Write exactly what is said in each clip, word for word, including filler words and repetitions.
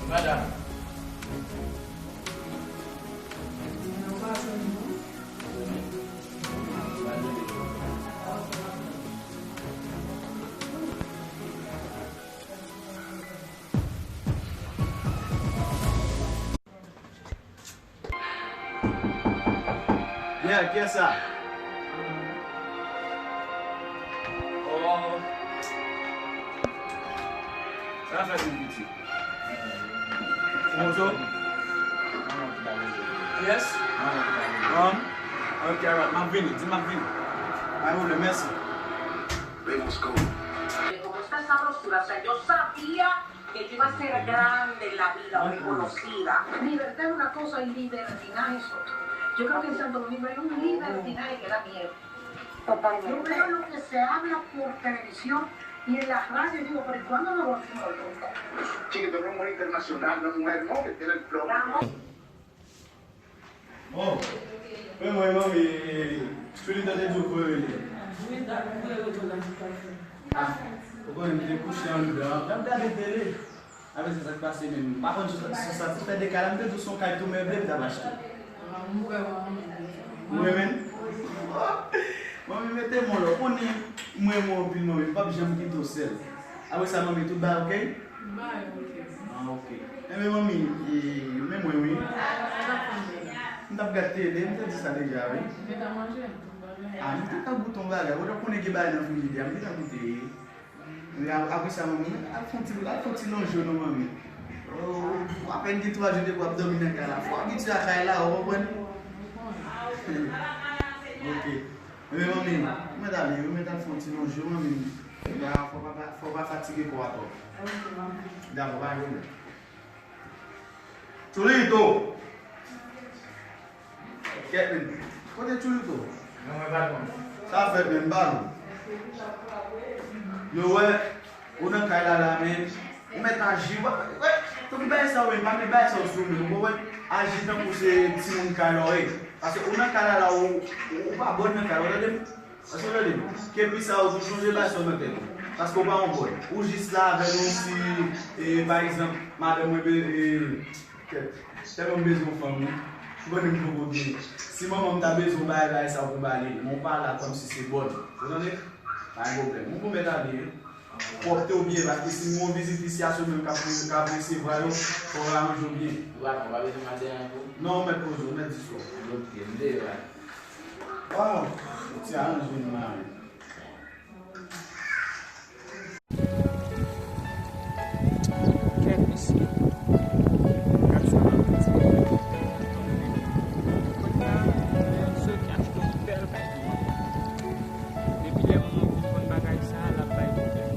Madanm. Yeah, kiyès sa? Oh. Sa fè vin piti. Bonjou. Yes. Um, ok, alright, m ap vini, di m ap vini. Pa gen pwoblèm, mèsi. Vemos con. Como está esa brosura, o sea, yo sabía que yo iba a ser grande en la vida, o conocida. Libertad es una cosa y libertinaje es otra. Yo creo que en Santo Domingo hay un libertinaje que da miedo. Yo veo lo que se habla por televisión y en las radios y digo, pero ¿y cuándo nos volvimos locos? Chiquito, no es mujer internacional, no es mujer, no, que tiene el flow. Oh, men mwen, manmi, Chulito te di w pou yo rele. Ah, ou konnen m te kouche anndan, m t ap gade tele. Apre sa, sa k pase menm? M pa konn si w satisfè de kay la, m te di w se yon kay tou meble m t ap achte. Ou renmen l? Manmi, mete m yon lè. Ou konnen m renmen w anpil, manmi, m p ap janm kite w sèl. Apre sa, manmi, tout bagay ok? Bay, ok. Ah, ok. Enben, manmi, e, men mwen, wi. M t ap gade tele, m te di sa deja, wi. Ou gentan manje? Ah, m gentan goute yon bagay. Ou konnen gen bagay nan frijidè a, m gentan goute, wi. Apre sa, manmi, al fè yon ti, al fè yon ti lonje non, manmi. Ou apèn gen twa jou depi w ap dòmi nan kay la. Fò w abitye a kay la, ou konprann? Ok. Enben, manmi, ou mèt ale, ou mèt al fè yon ti lonje, manmi. Fò w pa, fò w pa fatige kò a twòp. Dakò, pa gen pwoblèm. Chulito! Kèt, men. Kote Chulito? Non, mwen pa konn. Sa fèt, men, m pa konn. Yo, wè, ou nan kay la, la, men, ou mèt aji, wè, wè, tankou bagay sa, wè, pa met bagay sa sou men, ou konprann? Aji tankou se timoun kay la, wè. Paske ou nan kay la, la, ou, ou, ou pa bòn nan kay la, ou tande m? Èske w tande m? Kepi sa yo tou, chonje bay sa w nan tèt ou. Paske w pa yon bòn. Ou jis la avè nou si, e, pa egzanp, madanm mwen be-, e, kèt, tèlman m bezwen yon fanm, wi. Ou konnen m poko gen. Si manman m ta bezwen yon bagay, bagay sa pou m ba li, men w pa la kòmsi se bòn. Ou tande? Pa gen pwoblèm. Ou pou mèt ale, wi. Pwòpte w byen, paske si m gen yon vizit isi a, se ou menm k ap, k ap resevwa yo, fò w aranje w byen. Ou pa, ou pa bezwen m al dèyè ankò? Non, ou mèt poze w, ou mèt di sou. Ok, m deyò a. Waw, ou ti aranje m la wi. Kèt mesye. Gad sa nan piti. Kounye a, Sony achte yon bèl kay pou mwen. Depi lè manman m vin konn bagay sa, l ap bay pwoblèm.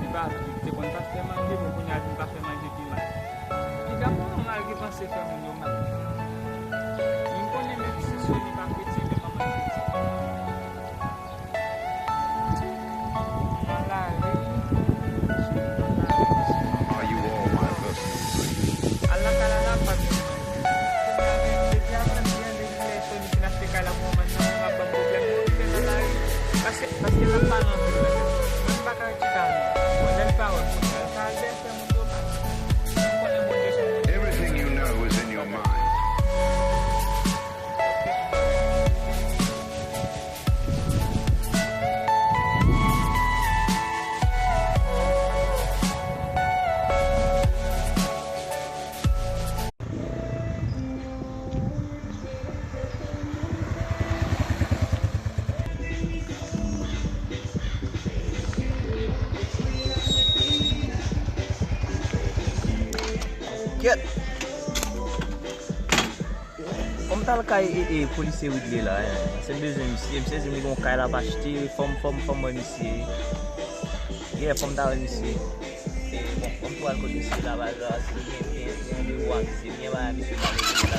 Li pa, li te konn pa t fè manje, bon, kounye a vin pa fè manje pi mal. Piga manman m al gen panse fè moun yo mal. M konnen menm si Sony pa kretyen, men manman l kretyen. Nan lari, nan lari. Are you all my husband? Al lakay la, la, pa gen. Depi avan yè, depi lè Sony fin achte kay la pou mwen, manman m ap ban m pwoblèm, mwen rive nan lari. Paske, paske l ap pale anpil. Mwen m pa ka ret chita non. Bon, lè l pa wè m, kounye a, l ka al dèyè frè moun yo, pa. Mwen konnen Bondye se yon Bondye. Everything you know is in your mind. Kèt! Fò m t al kay, e, e, polisye Widley la, en. Se m bezwen misye. M sezi m li gen yon kay l ap achte. Fò m, fò m, fò m wè misye. Yeah, fò m ta wè misye. E, bon, fò m tou al kot misye la, paske si m gen, gen, gen randevou ak misye, m gen bagay misye pale de la.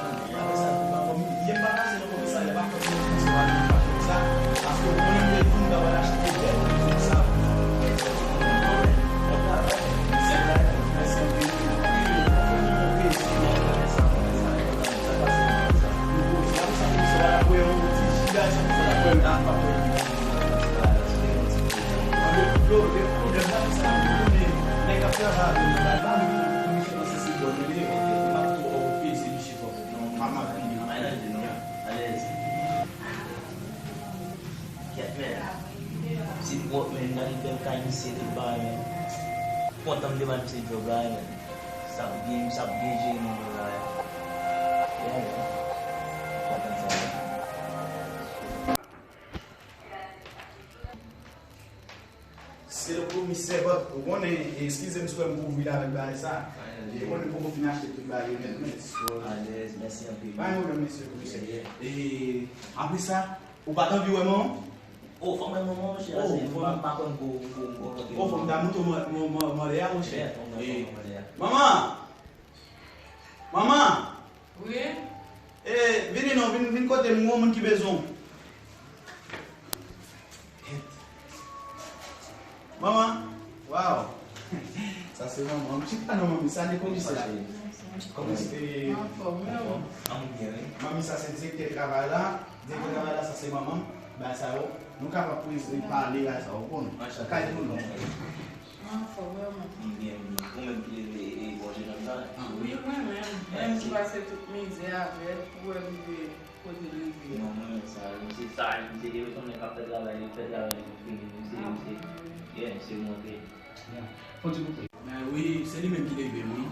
Apre sa, li pa konn, li pa pase nan komisarya, pa fè komisyon, pa fè sa. Paske ou konnen m te di m ta pral achte de komisyon sa. Kèt, men. Se pwòp, men. Gade bèl kay misye te bay, men. Kontan m te bay misye djòb la, men. Sa ap byen, sa ap byen jere nan djòb la, men. Yeah, men. Kontan sa, men. Se le komisè, but, ou konnen, eskize m si w wè m kouvri l avèk bagay sa. Ou konnen m poko fin achte tout bagay yo nèt, men. Alèz, mèsi anpil. Pa gen pwoblèm, mesye komisè. E, apre sa, ou pa t anvi wè manman? Oh, fò m wè manman, monchè, paske fò m pa konn pou, pou, pou rankontre manman. Oh, fò m ta montre w man-, man-, man-, manlè a, monchè. Yeah, fò m wè manman, manlè a. Manman! Manman! Wi? E, vini non, vin, vin kote m, gon moun ki bezwen w. Manman! Waw! Sa se manman. Chita non, manmi, salye komisè a. Kòman se? Anfòm, wi, manman. An, ou byen, wi. Manmi, sa se direktè travay la. Direktè travay la, sa se manman m. Bagay sa yo, nou kapab prezan pale bagay sa yo, ou konn. Kay pou nou. Anfòm, wi, manman. M byen, m byen. Ou menm ki leve e bò jenòm sa? Wi, mwen menm. Mwen menm ki pase tout mizè avè l pou w rive kote l rive a. Non, mwen menm sa. Misye saj, misye te retounen k ap fè travay li, fè travay li pou fini. Misye, misye, yeah, misye monte. Yeah. Fò di koupe. Men wi, se li menm ki leve m, wi.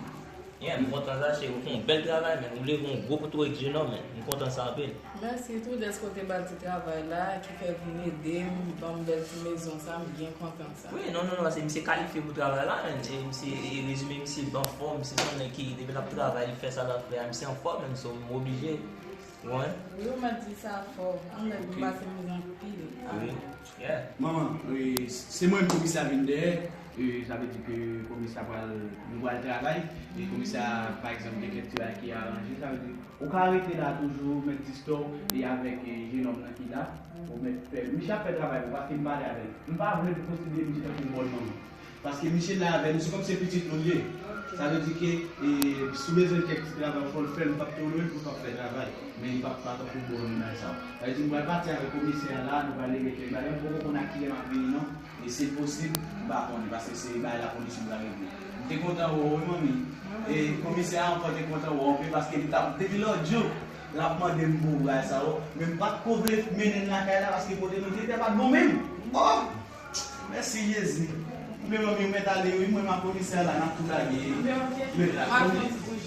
Yeah, m kontan sa, cheri. Ou fè yon bèl travay, men. Ou leve yon gwo kote w ek jenòm, men. M kontan sa anpil. Mèsi tou dèske w te ba l ti travay la, ki fè vin ede m, ban m bèl ti mezon sa, m byen kontan sa. Wi, non, non, non, se misye kalifye pou travay la, men. E misye, e rezime, misye anfòm, misye se yon nèg ki, depi l ap travay, li fè sa l ap fè a, misye anfòm, men, so, m oblije. Wi. Wi, ou mèt di sa fò. Anmèd m pase mizè anpil. Wi. Yeah. Manman, e, se mwen menm komisè a vin dèyè, e, sa vle di ke komisè a pral, nou pral travay, e komisè a, pa egzanp, gen kèk ti bagay ki aranje, sa vle di, ou ka rete la toujou, mèt distè w, e avèk, e, jenòm nan ki la, ou mèt fè, misye ap fè travay pou, paske m pale avè l. M pa vle pou konsidere misye tankou yon bòn manman. Paske misye la avè nou, se kòm se pitit nou l ye. Sa vle di ke, e, si w bezwen kèk ti travay, fò l fè l, m p ap tolere l pou l p ap fè travay. Men li p ap pa tankou bon nan sa. Sa vle di, m pral pati avèk komisè a la, nou pral regle kèk bagay, m poko konn a kilè m ap vini, non. E si l posib, m pa konnen, paske se bagay la kondisyon m pral regle. M te kontan wè w, wi, manmi. E komisè a ankò te kontan wè w anpil, paske li t ap, depi lòt jou, l ap mande m pou bagay sa yo. Men m pa t ko vle mennen l lakay la, paske kote nou te, te pa t bon menm. Oh! Mèsi Jezi. Men manmi, ou mèt ale wi, mwen m ak komisè a la, n ap tou lage. Men la,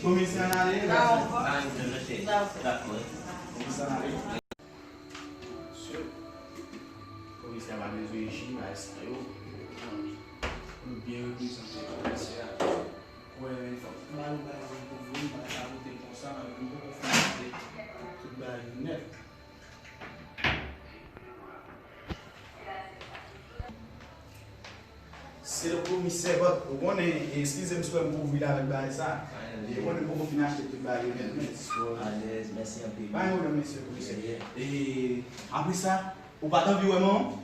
komisè an ale, dakò. Komisè an ale. Komisè a pa bezwen jwi bagay sa yo. Nou byen reprezante komisè a. Kwè, fòk m al bay yon kouvri, m pa ka rete konsa, m poko fin mete tout bagay yo nèt. Se le komisè, but, ou konnen, eskize m si w wè m kouvri l avèk bagay sa. Ou konnen m poko fin achte tout bagay yo nèt, men. Alèz, mèsi anpil. Pa gen pwoblèm, mesye komisè. E, apre sa, Ou pa t anvi wè manman?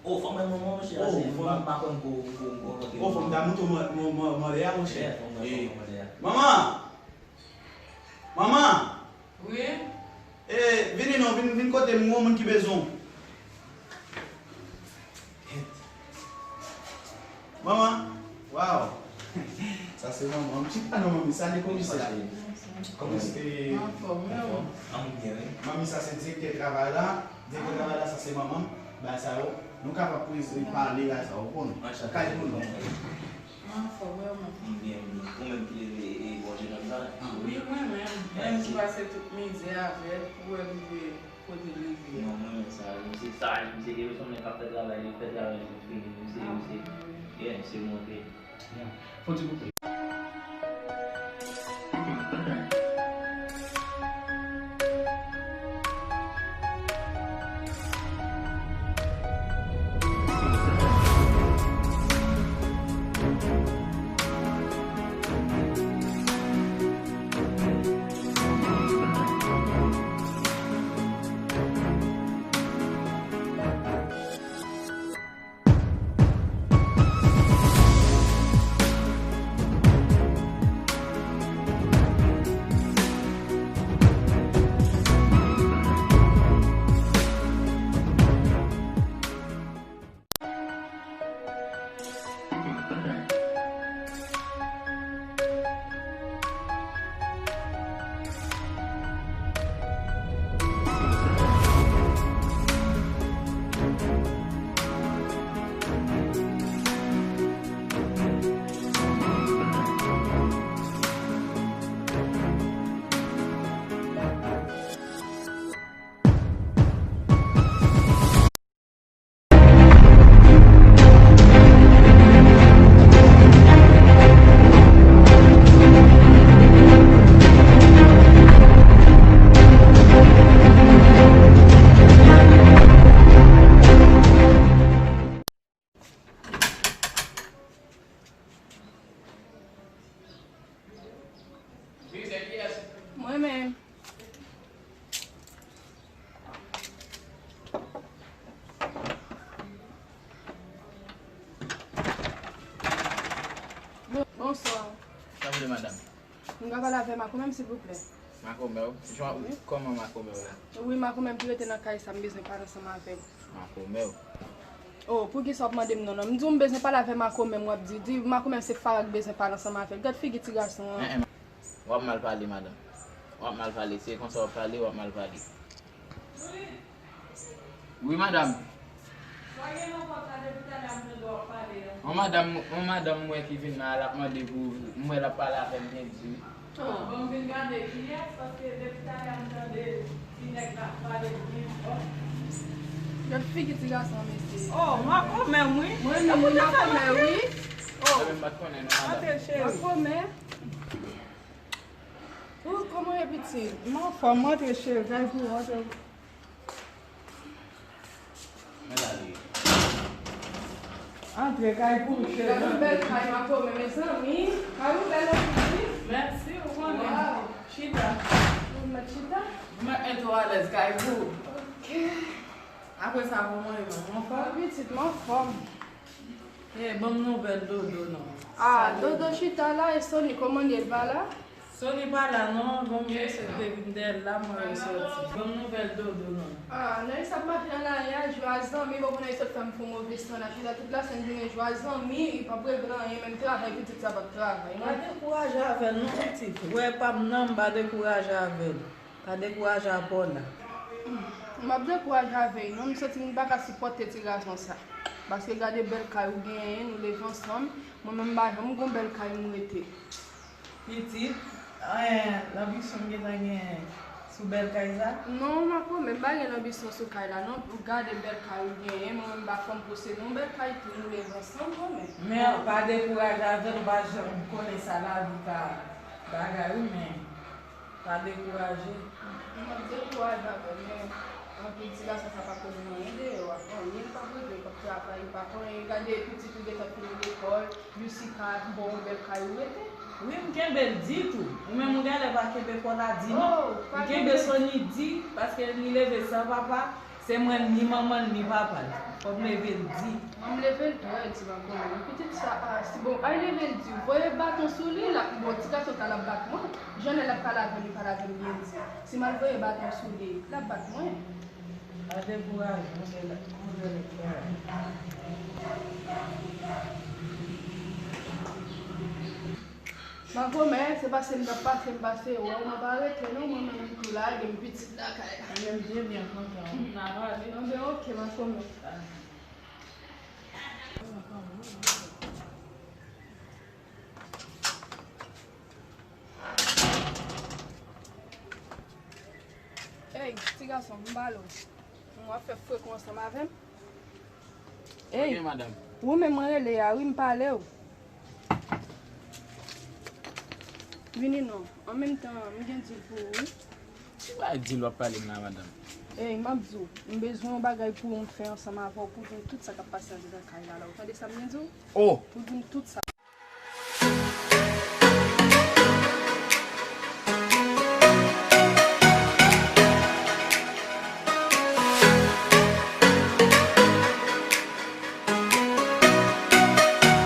Oh, fò m wè manman, monchè, oh, se, fò m pa konn ko, ko, ko kote. Oh, fò m ta montre w man-, man-, man-, manlè a, monchè. Yeah, fò m wè, fò m wè manlè a. Manman! Manman! Wi? Eh, vini non, vin, vin kote m, gon moun ki bezwen w. Manman, waw. Sa se manman m. Chita non, manmi, salye komisè a. Kòman se? Anfòm, wi. Anfòm? An byen, wi. Manmi, sa se direktè travay la. Direktè travay la, sa se manman m. Bagay sa yo, nou kapab preze pale la, sa, ou konn. Kay pou nou. Anfòm, wi, manman. M byen, m byen. Ou menm ki leve e bon jenòm sa? Wi, mwen menm. Menm si pase tout mizè avè l pou w rive kote l rive a. Non, mwen menm sa, misye saj, misye te sanble k ap fè travay li, fè travay li pou fini, misye, misye, yeah, misye monte. Yeah. Fò ti koupe. Mwen menm. Bon, bonswa. Sa vle, madanm? M ka pale avè makomè m, silvouplè? Makomè w? Jan, wi. Kòman makomè w la? Wi, makomè m ki rete nan kay sa, m bezwen pale ansanm avè l. Makomè w? Oh, poukisa w ap mande m non, non? M di w m bezwen pale avè makomè m, w ap di, di makomè m se Farah k bezwen pale ansanm avè l. Gad figi ti gason an. En, en, w ap mal pale, madanm. W ap mal pale. Se konsa w ap pale, w ap mal pale. Wi, madanm. Sa gen nan pòt la depi talè a m tande w ap pale a? On madanm, on madanm mwen ki vin la, l ap mande pou, m wè l ap pale avè m byen di wi. Oh. Bon, m vin gade kiyès, paske depi talè a m tande ti nèg la ap pale byen fò. Gad figi ti gason an, mesye. Oh, makomè m wi. Mwen menm wi, makomè wi. Oh. Mwen menm m pa t konnen non, madanm. Antre, cheri. Makomè. Oh, kòman w ye, pitit? M anfòm, antre, cheri. Kay pou ou, antre. Mwen la li. Antre, kay pou ou, cheri. Gad yon bèl kay, makomè, mezanmi. Kay ou bèl anpil wi. Mèsi, ou konnen. Waw. Chita. Ou mèt chita? Ou mèt mete w alèz, kay pou ou. Ok. Apre sa, kòman w ye, manman? Anfòm? Wi, pitit, m anfòm. Eh, ban m nouvèl Dodo non. Ah, Dodo chita la, e Sony, kòman l ye, l pa la? Sony pa la non, gon mesye te vin dèyè l la, m wè l sòti. Ban m nouvèl Dodo non. Ah, nan sa ap mache an lari a, jwa zanmi, bon, pou nan sòt fè m fè yon move san la, chita tout la semèn vin jwa zanmi, li p ap regle anyen, menm travay pitit sa p ap travay non. Pa dekouraje avè l non, pitit. Wè pa m nan, m pa dekouraje avè l. Pa dekouraje a pa w la. M ap dekouraje avè l non, m santi m pa ka sipòte ti gason sa. Paske gade bèl kay ou genyen, nou leve ansanm, mwen menm m pa janm gon bèl kay m rete. Pitit, eh, lanbisyon m gentan genyen sou bèl kay sa? Non, makomè, m pa gen lanbisyon sou kay la non. Ou gade bèl kay ou genyen, mwen menm m pa fè m posede yon bèl kay tou, nou leve ansanm kanmenm. Men pa dekouraje avè l, ou pa janm konnen sa lavi ka bagay wi, men pa dekouraje. M ap dekouraje avè l, men anpil ti gason sa pa konnen anyen deyò a. Anyen l p ap regle, l p ap travay, li pa konnen. Gade pitit ou gentan fini lekòl, Yusika ap ba w bèl kay ou rete. Wi, m kenbe l di tou. Ou menm ou genlè pa kenbe kò la di non. Oh, pa kenbe. M kenbe Sony di, paske li leve san papa. Se mwen ni manman l ni papa l. Fò m leve l di. Mwen m leve l trè di, manman. Pitit sa a, si bon, ay leve l di, voye baton sou li, l ap, bon, ti gason sa l ap bat mwen. Jan l ap pale avè m, li pale avè m byen di. Si m al voye baton sou li, l ap bat mwen. Pa dekouraje, mwen gen lè, mwen gen lè. Makomè, se pase m t ap pase, m pase, wè, ou mwen pa rete, non, mwen menm m tou la, gen m pitit lakay la. Mwen menm, byen, byen kontan. M nan vale. Mwen ben, ok, makomè. Ey, ti gason, m pale w. W ap fè frekan ansanm avè m? Ey, ok, madanm. Ou menm mwen rele a, wi, m pale w. Vini non. An menm tan, m gen dil pou ou, wi. Ki bagay dil w ap pale m la, madanm? Ey, m ap di w, m bezwen yon bagay pou m fè ansanm avè w, pou w di m tout sa k ap pase anndedan kay la, la. Ou tande sa m gen di w? Oh! Pou w di m tout sa.